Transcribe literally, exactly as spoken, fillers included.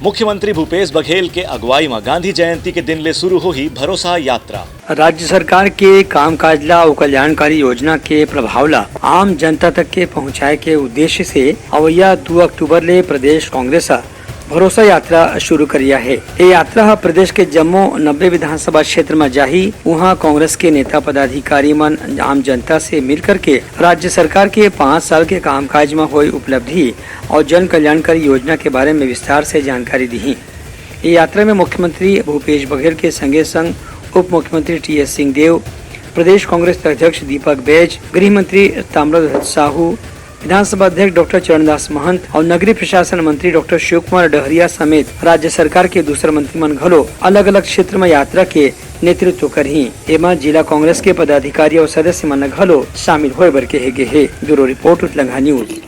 मुख्यमंत्री भूपेश बघेल के अगुवाई म गांधी जयंती के दिन ले शुरू होही भरोसा यात्रा। राज्य सरकार के कामकाज ला अउ कल्याणकारी योजना के प्रभाव ला आम जनता तक के पहुंचाए के उद्देश्य से अवइया दू अक्टूबर ले प्रदेश कांग्रेस ह भरोसा यात्रा शुरू करिया हे। ये यात्रा ह प्रदेश के जम्मो नब्बे विधानसभा क्षेत्र म जाही। उहां कांग्रेस के नेता पदाधिकारी मन आम जनता से मिल करके राज्य सरकार के पाँच साल के कामकाज म होए उपलब्धि अउ जन कल्याणकारी योजना के बारे में विस्तार से जानकारी दिही। ये यात्रा में मुख्यमंत्री भूपेश बघेल के संगे संग उप मुख्यमंत्री टी एस सिंहदेव, प्रदेश कांग्रेस अध्यक्ष दीपक बैज, गृह मंत्री ताम्रध्वज साहू, विधानसभा अध्यक्ष डॉक्टर चरणदास महंत अउ नगरीय प्रशासन मंत्री डॉक्टर शिव कुमार डहरिया समेत राज्य सरकार के दूसर मंत्री मन घलो अलग-अलग क्षेत्र म यात्रा के नेतृत्व करही। एमा जिला कांग्रेस के पदाधिकारी अउ सदस्य मन घलो शामिल होए बर कहे गे हे। Bureau report, Utlangha news.